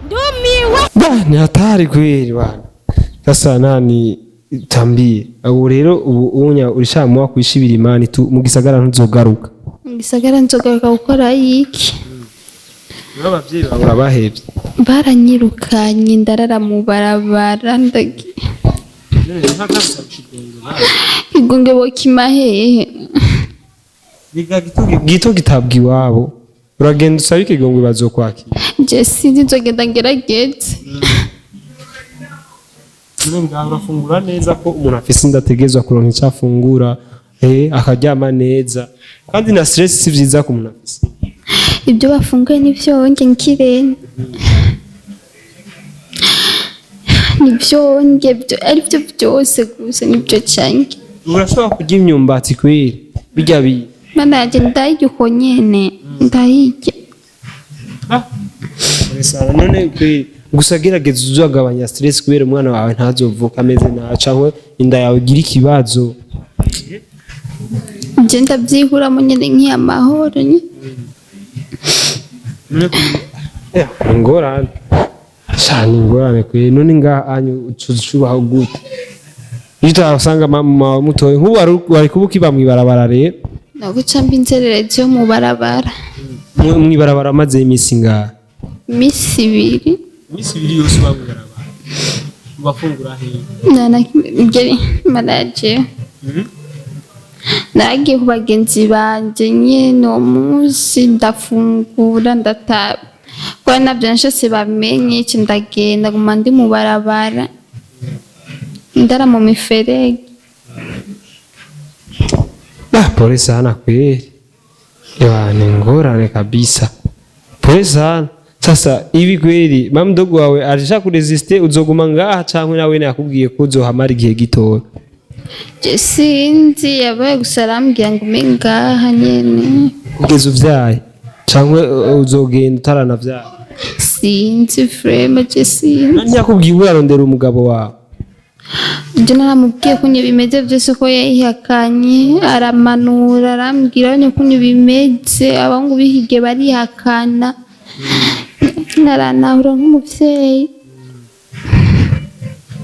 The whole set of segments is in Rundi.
Ndumiwe. Bah, ni hatari kweli bana. Sasa nani tambie. Ubu rero ubu unya urishamuwa kwishibira imani tu mu gisagara ntuzogaruka. Mu gisagara nzogaruka gukora iki? N'abavyeyi bawe urabahevye. Baranyirukanye ndarara mu barabara ndagiye. Igonge bokima hehe? Gito gitabwa iwabo. Uragenda usaba ikigongwe bazokwakira. Je sinzi, nzogenda ngerageze. None ngaho urafungura neza ko umuntu afise inda ategerezwa kuronka ico afungura, akaryama neza. Kandi na stress si vyiza ku muntu afise. Ibyo bafunguye nivyo nkirene. Nivyo byo aribyo byose gusa nibyo canke. Urashobora kurya imyumbati kweri birya bi Mana yanje ndayirya uko nyene ndayirya. Sana none kweri gusa gerageza uzagabanya stress kubera umwana wawe ntazovuka ameze nabi canke inda yawe igira ikibazo. Je ndavyihuramo nyene nk'iyamahoro nye. Ingorane sha ni ingorane kweri. None ngaha anyu ucubaho gute iyo utasanga mama wawe mutoye nk'ubu wari kuba ukiba mw'ibarabara rero? Naguca mba inzererezi yo mu barabara. Mw'ibarabara maze imisi ngaha? Imisi ibiri. Imisi ibiri yose uba mw'ibarabara ubafungura hehe? Mana yanje nagiye ku bagenzi banje nyene uwo munsi ndafungura ndataha kubera navyo nashase bamenye ico ndagenda guma ndi mu barabara ndara mu miferege. Ah, pole sana kweli. Ewa, ni ngorane kabisa. Pole sana. Sasa ibi kweli mama mdogo wawe alisha kuresiste uzoguma ngaha canke nawe yakubwiye ko uzohamara igihe gitoya? Je sinzi, yabaye gusa arambwira ngo ume ngaha nyene. Kugeza uvyaye canke uzogenda utaranavyaye? Sinzi vraiment, je sinzi. Nani yakubwiye urarondera umugabo wawe? Je naramubwiye kunye bimeze vyose ko yayihakanye aramanura arambwira nyene kunye bimeze abahungu bihige barihakana naranahura nk'umuvyeyi.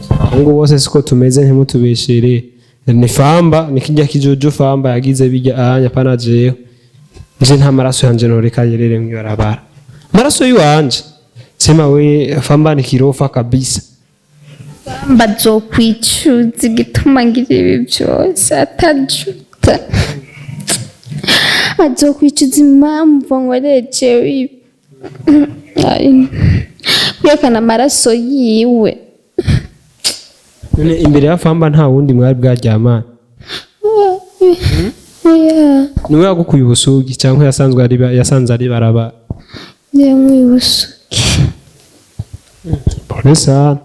Abahungu bose siko tumeze, ntimutubeshere. Ni famba ni kirya kijuju famba yagize bijya anya pana jewe. Nje nta maraso yanje noreka yerere mw'ibarabara. Maraso yiwanje. Sema we famba ni kirofa kabisa. Bazokwicuza igituma ngira ibi byose atajuta. Azokwicuza impamvu nkorejewe ibi. Ai, kwihakana amaraso yiwe. None imbere ya famba nta wundi mwari bwaryamana? Oya. Niwe yagukuye ubusugi cyangwa yasanzwe ari yasanze ari barabara? Yankuye ubusugi. Pole sana.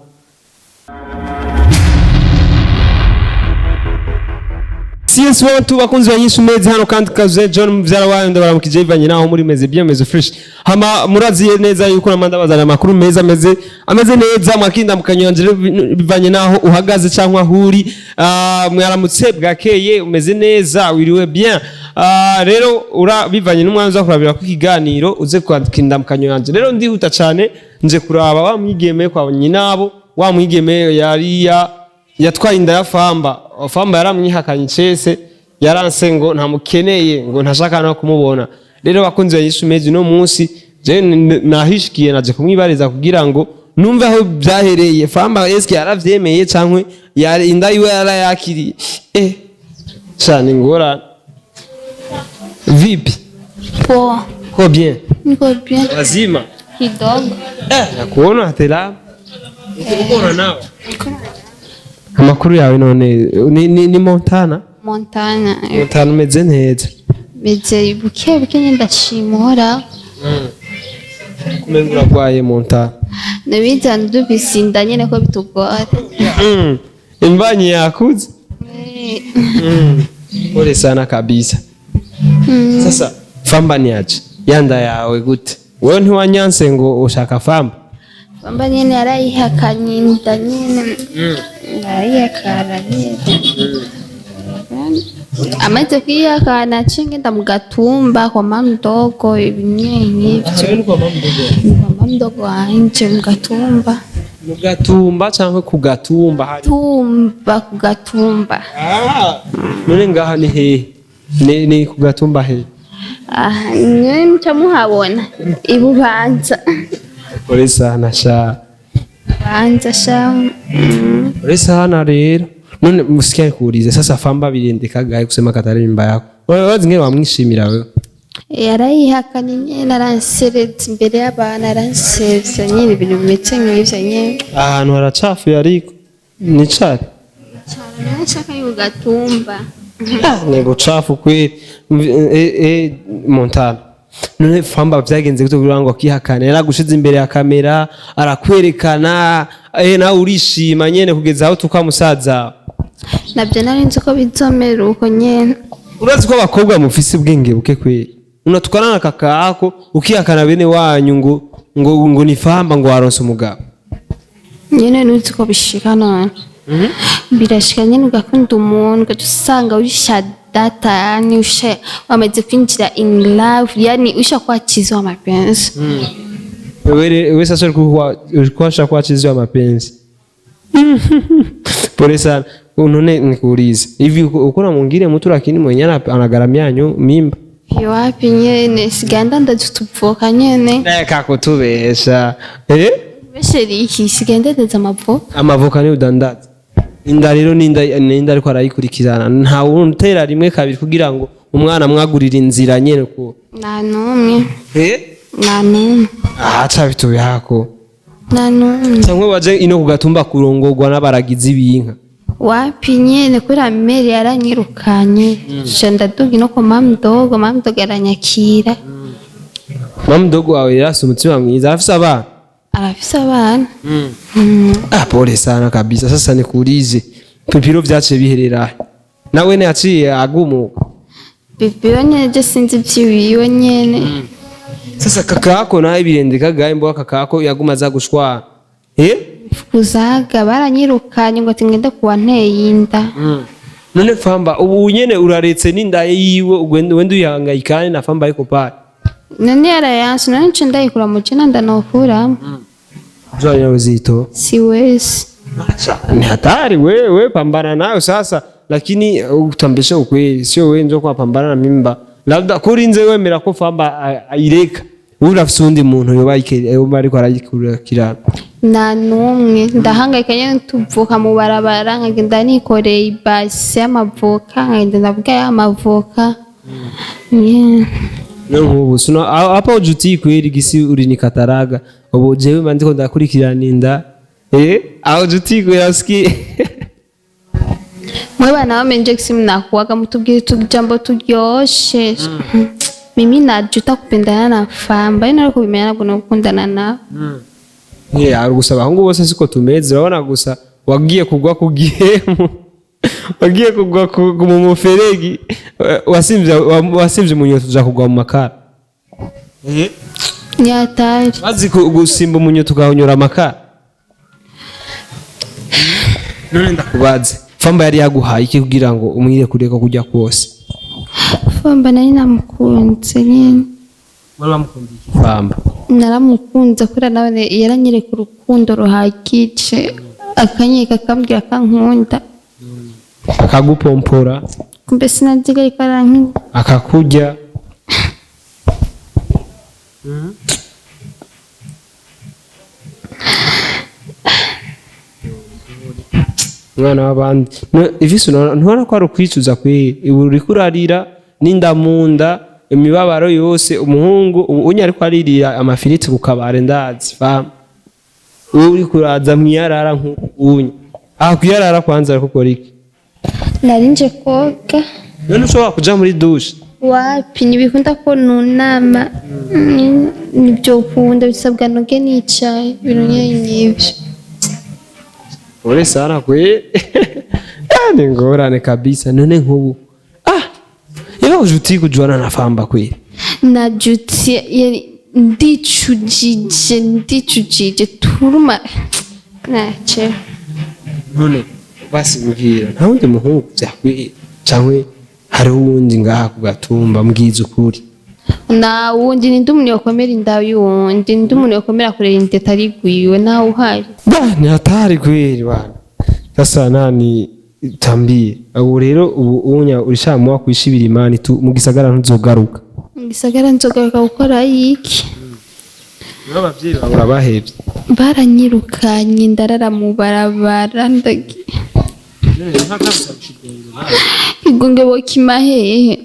CS1 tu bakunzi ba Nyinshi meze hano kandi kaze John muvyara wayo ndabaramukije bivanye naho muri meze bien meze fresh. Hama muraziye neza yuko namanda bazana amakuru meza meze ameze neza mwakinda mukanyanje bivanye naho uhagaze cyangwa ahuri. Mwaramutse bwakeye umeze neza wiriwe bien. Rero ura bivanye n'umwanzo kurabira ku kiganiro uze kwandika mukanyanje. Rero ndihuta cyane nje kuraba wa mwigeme kwa nyinabo wa mwigeme yari ya yatwaye inda ya famba. Famba yaramwihakanye cese yaranse ngo ntamukeneye ngo ntashaka no kumubona. Rero bakunzi ba Yesu mezi no munsi je nahishikiye naje kumwibariza kugira ngo numve aho byahereye. Famba eske yaravyemeye cankwe yari inda yiwe yarayakiriye? Cyane ngora. Vipi? Poa. Ko bien? Niko bien. Wazima? Kidogo. Nakuona tela. Ukubona nawe. Amakuru yawe none ni Montana? Montana. Montana umeze neza. Meze buke buke nyine ndashima Uhoraho. Kumenga uragwaye Montana. Nabiza dufise inda nyene ko bitugora. Imbanyi yakuze. Pole sana kabisa. Sasa famba ni aje? Yanda yawe gute? Wewe ntiwanyanse ngo ushaka famba? Famba nyene yarayihakanye inda nyene. Yarayihakana nyene. none amaze kwihakana naciye ngenda mu gatumba kwa mama mdogo, ibinye nk'ivyo. Kwa mama mdogo? Kwa mama mdogo wanje mu gatumba. Mu gatumba cyangwa ku gatumba hari? Tumba, ku gatumba. Ah, none ngaha ni hehe? Ni ku gatumba hehe? Aha nyene muca muhabona ibubanza. Pole sana sha. Banza sha. Pole sana rero. None musikia kuulize sasa, Famba birendeka gahe kusema katari mimba yako? Wewe wazi ngene wamwishimira wewe? Yarayihakanye nyene, aransereza imbere y'abantu, aransevya nyene, ibintu bimeze nk'ivyo nyene. Ahantu haracafuye ariko ni cari. Cane nshaka y'ugatumba. Ni bucafu kweli. Montana, none Famba vyagenze gute kugira ngo akihakane? Yaragushize imbere ya kamera arakwerekana, nawe urishima nyene kugeza aho tuka musaza. Nabyo nari nzi ko bizomera uko nyene. Urazi ko abakobwa mufise ubwenge buke kweli? Unatukana na kaka yako, ukihakana bene wanyu ngo ni Famba, ngo waronse umugabo. Nyene nuzi ko bishika, none birashika nyene ugakunda umuntu, ugaca usanga usha data, yani usha wamaze kwinjira in love, yani ushakuwa chizi wa mapenzi. Wewe sasa ulikuwa ushakuwa chizi wa mapenzi. Pole sana. None nikuulize, hivi uko na mwingine mtu lakini mwenye anagharamia mimba? Wapi nyene, sigaye ndandaza utuvoka nyene. Reka kutubesha. Eh? Besheri iki, sigaye ndandaza amavoka. Amavoka ni udandaza. Inda rero ninda ariko arayikurikirana. Nta utera rimwe kabiri kugira ngo umwana mwagurira inzira nyene ko? Nta n'umwe. Eh? Nta n'umwe. Ah, cha vitu vyako. Nta n'umwe. Cyangwa waje ino kugatumba kurongorwa n'abaragizi b'inka? Wapi nyene, kubera mère yaranyirukanye, nca ndaduga ino kwa mama mdogo, mama mdogo aranyakira. Mama mdogo wawe yarafise umutima mwiza, arafise abana? Arafise abana. Ah, pole sana kabisa. Sasa nikuulize, Pipiro vyaciye biherera he? Nawe yaciye agumuka? Bibiyo nyene je sinzi ivyiwiwe nyene. Sasa kakako nawe birendeka gahe mbwa kakako yaguma aza gushwana? Eh? Fukuzaga baranyirukanye ngo ati ngende kuwa nteye inda. None Famba ubu nyene uraretse n'inda yiwe, ugende wende uyihangayikane na Famba ariko pale? None yarayanse, none nce ndayikura mu jina ndanokuramo? Jua uzito. Siwezi. Ni hatari wewe, pambana nayo sasa, lakini utambesha ukweli, sio wewe njo kwa pambana na mimba. Labda kurinze wemera ko Famba ayireka. Wewe urafise uwundi muntu yoba yoba ariko arayikurikirana? Nta n'umwe, ndahangayika nyene, tuvuka mu barabara nkagenda nikoreye ibase y'amavoka, nkagenda ndavuga y'amavoka nyene. No nk'ubu sino hapa ujuti kweli gisi uri ni kataraga. Ubu jewe mba ndiko ndakurikirana inda. Eh, aho ujuti kweli aski. Mwe bana bamenje kisi mnakuwaga mutubwire utujambo turyoshe. Mimi najuta kupendana na Famba, ino ariko kubimenya ntabwo nokundana nawe. Yeah, ari gusa abahungu bose siko tumeze, urabona gusa wagiye kugwa ku gihemu. Wagiye kugwa mu muferegi, wasimvye umunyoto uja kugwa mu makara. Eh? Ni hatari. Bazi gusimba umunyoto ukahonyora amakara. None ndakubaze, Famba yari yaguhaye iki kugira ngo umwire kureka kujya kose? Famba nari namukunze nyene. Wari wamukundiye iki Famba? Naramukunze kubera nawe yaranyereka urukundo ruhagije, akanyereka akambwira akankunda. Akagupompora? Kumbe sinavyiga ariko arankunda. Akakurya? Umwana w'abandi. Ifise ntubona ko ari ukwicuza kweri? Ubu uriko urarira n'inda mu nda, imibabaro yose, umuhungu ubu unye ariko aririra amafiriti ku kabare, ndazi fam. Wowe uriko uraza mwiyarara nk'unye aha kwiyarara kwanza ariko ukora iki? Nari nje koga. None ushobora kuja muri douche? Wapi, ntibikunda ko nunama. Nibyo ukunda bisabwa noge nicaye, ibintu nyene nk'ivyo. Pole sana kwe. Ah, ni ngorane kabisa. None nk'ubu ah ila ujuti kujuana na Famba kweli? Najutse yani, ndicujije, ndicujije turuma nace. None basi mbwira, nta wundi muhungu vyakwiye? Canke hariho uwundi ngaha ku gatumba? Mbwiza ukuri. Na wundi. Ninde umuntu yokomera inda y'uwundi? Ninde umuntu yokomera kurera inda itari gwiwe? Nawe uhari. Ba, ni hatari kweli bana. Sasa nani tambie, ubu rero ubu unya urishamuwa kwishibira imani tu mu gisagara, ntuzogaruka? Mu gisagara nzogaruka gukora iki? Niba abavyeyi bawe urabahevye? Baranyirukanye, ndarara mu barabara, ndagiye. Igonge bokima hehe?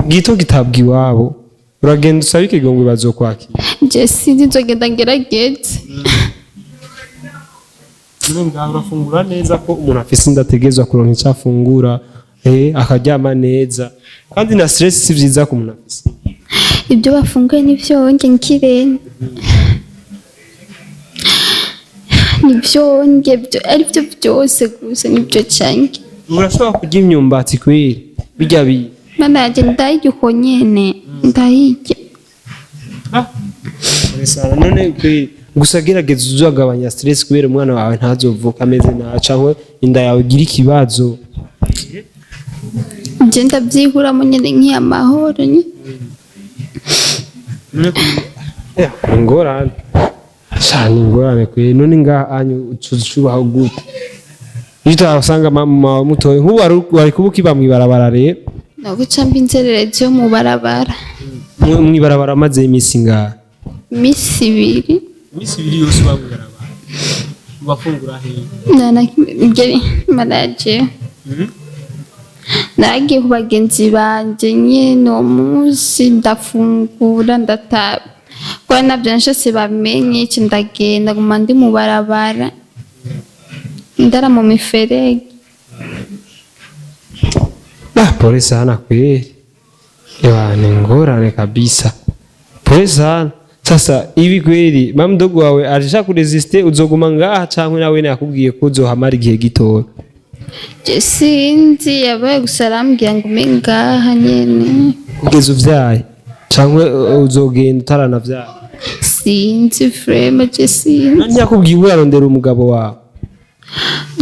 Gito gitabwa iwabo, uragenda usaba ikigongwe, bazokwakira. Je sinzi, nzogenda ngerageze. Ngaho urafungura neza? Ko umuntu afise inda ategerezwa kuronka icyo afungura, akaryama neza, kandi na stress si vyiza ku muntu afise inda. Ibyo bafunguye nivyo nkirene, nivyo byo aribyo byose gusa nibyo canke. Urashobora kurya imyumbati kweri birya bi Mana yanje, ndayirya uko nyene, ndayirya. Sana none kweri, gusa gerageza uzagabanya stress kubera umwana wawe ntazovuka ameze nabi canke inda yawe igira ikibazo. Je ndavyihuramo nyene nk'iyamahoro nye. Ingorane sha, ni ingorane kweri. None ngaha anyu ucubaho gute iyo utasanga mama wawe mutoye nk'ubu wari kuba ukiba mw'ibarabara rero? Noguca mba inzererezi yo mu barabara. Mw'ibarabara maze iminsi ngaha? Imisi 2. Iminsi 2 yose uba mw'ibarabara, ubafungura hehe? Mana yaje, naragiye ku bagenzi banje nyene uwo munsi, ndafungura, ndataha, kubera navyo nashase bamenye ico, ndagenda guma ndi mu barabara, ndara mu miferege. Ah, pole sana kweli. Ewa, ni ngorane kabisa. Pole sana. Sasa ibi kweli mama mdogo wawe alisha kuresiste, uzoguma ngaha canke nawe yakubwiye ko uzohamara igihe gitoya? Je sinzi, yabaye gusa arambwira ngo ume ngaha nyene. Kugeza uvyaye canke uzogenda utaranavyaye? Sinzi vraiment, je sinzi. Nani yakubwiye urarondera umugabo wawe?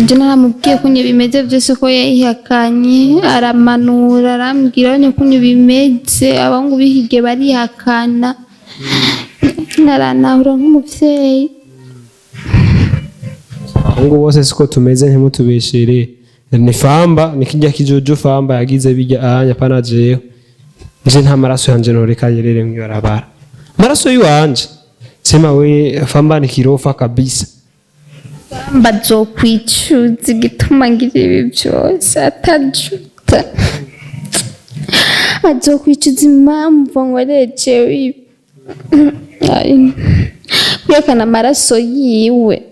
Je naramubwiye kunye bimeze vyose, ko yayihakanye, aramanura, arambwira nyine kunye bimeze. Abahungu bihige barihakana, naranahura nk'umuvyeyi. Abahungu bose siko tumeze, ntimutubeshere. Ni famba, ni kirya kijuju famba yagize bijya anya pana. Jewe nje nta maraso yanje noreka yerere mw'ibarabara, maraso yiwanje. Sema we, famba ni kirofa kabisa. Bazokwicuza igituma ngira ibi byose, atajuta azokwicuza impamvu nkorejewe ibi. Ai, kwihakana amaraso yiwe.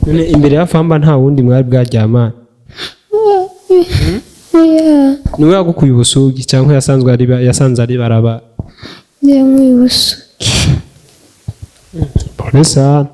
None imbere ya famba nta wundi mwari bwaryamana? Oya. Niwe yagukuye ubusugi cyangwa yasanzwe ari yasanze ari barabara? Yankuye ubusugi. Pole sana.